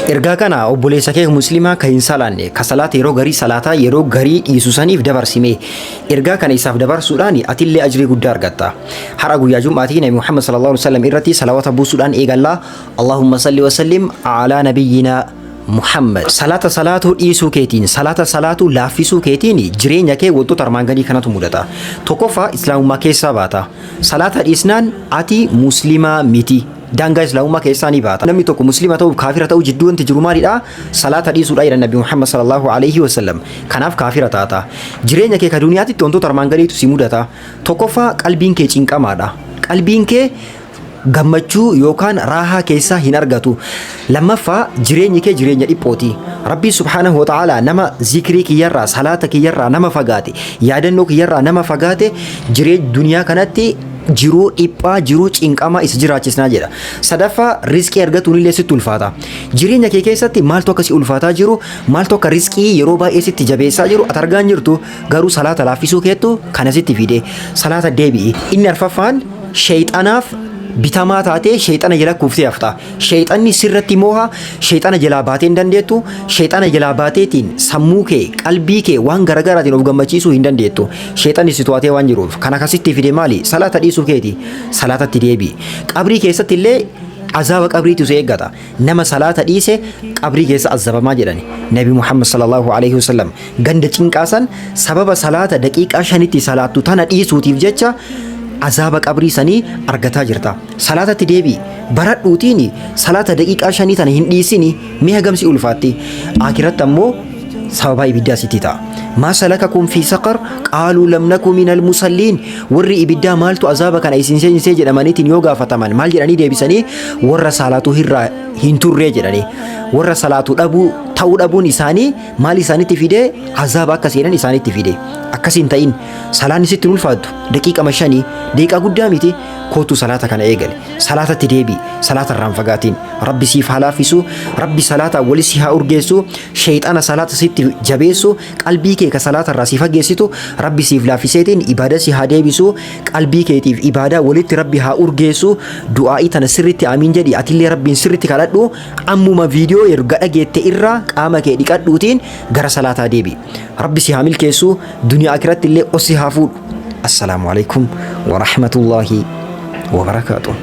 Ergaa kana obboleessa kee muslimaa ka hin salaanne, ka salaata yeroo garii salaataa yeroo garii dhiisu saniif dabarsime. Ergaa kana isaaf dabarsuudhaan atillee ajrii guddaa argatta. Har'a guyyaa Jum'aatii Nabi Muhammad sallallahu alaihi wasallam irratti salawata buusuudhaan eegalla. Allahumma salli wa sallim ala nabiyyina Muhammad. Salaata salaatuu dhiisuu keetiin, salaata salaatuu laaffisuu keetiin jireenya kee wantoota armaan gadii kanatu mudata. Tokkoffaa, islaamummaa keessaa baata. Salaata dhiisnaan ati muslimaa miti. Daangaa islaamummaa keessaa ni baata. Namni tokko muslima ta'uuf kaafira ta'uu jidduu wanti jiru maalidha? Salaata dhiisuudha jedhan Nabi Muhammad sallallahu alaihi wasallam. Kanaaf kaafira taata. Jireenya kee ka duniyaatitti wantoota armaan gadiitu si mudata. Tokkoffaa, qalbiin kee cinqamaadha. Qalbiin kee gammachuu yookaan raahaa keessaa hin argatu. Lammaffaa, jireenyi kee jireenya dhiphooti. Rabbii subhaanahu wa ta'aalaa nama zikrii kiyyarraa, salaata kiyyarraa nama fagaate, yaadannoo kiyyarraa nama fagaate, jireenya duniyaa kanatti jiruu dhiphaa, jiruu cinqamaa isa jiraachisnaa jedha. Sadaffaa, rizqii argatuun illee sitti ulfaata. Jireenya kee keessatti maaltu akka si ulfaataa jiru, maaltu akka rizqii yeroo baay'ee sitti jabeessaa jiru ati argaa hin jirtu, garuu salaata laaffisuu keettu kana sitti fide. Salaata deebi'i. Inni arfaffaan, sheeyxanaaf bitamaa taatee sheexana jala kuuftee hafta. Sheexanni sirratti mooha, sheexana jalaa baatee hin dandeettu, sheexana jalaa baateetiin sammuu kee, qalbii kee waan garagaraatiin of gammachiisuu hin dandeettu. Sheexanni si to'atee waan jiruuf. Kan akkasitti fide maali? Salaata dhiisuu keeti. Salaatatti deebi'i. Qabrii keessatti illee azaaba qabriitu si eeggata. Nama salaata dhiise qabrii keessa azabamaa jedhani. Nabi Muhammad sallallahu alaihi wasallam ganda cinqaasan sababa salaata daqiiqaa 5tti salaattu tana dhiisuutiif jecha azaaba qabrii sanii argataa jirta. Salaatatti deebi'i. Baradhuutiin salaata daqiiqaa 5 tana hin dhiisini, mee hagam si ulfaatti. Akiratti ammoo sababaa ibiddaa sitti ta'a. Maa salakakum fi saqar qaaluu lam naku minal musalliin. Warri ibiddaa maaltu azaaba kana isin seensisee jedhamaniitiin yoo gaafataman maal jedhanii deebisanii? Warra salaatuu irraa hin turree jedhanii. Warra salaatuu dhabuu ta'uu dhabuun isaanii maal isaanitti fide? Azaaba akka seenan isaanitti fide. Akkas hin ta'in, salaanni sitti hin ulfaattu, daqiiqama 5, daqiiqaa guddaa miti. Kootu, salaata kana eegale. Salaatatti deebi'i. Salaata irraa hin fagaatiin. Rabbi siif haa laaffisu. Rabbi salaata wali si haa urgeessu. Sheexana salaata sitti jabeessu, qalbii kee ka salaata irraa si fageessitu Rabbi siif laaffiseetiin ibaada si haa deebisu. Qalbii keetiif ibaadaa walitti Rabbi haa urgeessu. Du'aa'ii tana sirritti amiin jedhi, atillee Rabbiin sirritti kadhadhu. Ammuma viidiyoo erga dhageette irraa qaama kee dhiqadhuutiin gara salaataa deebi'i. Rabbi si haa milkeessu, duniyaa akiratti illee os si haa fuudhu. Assalaamu alaikum wa rahmatullahi wa barakaatuh.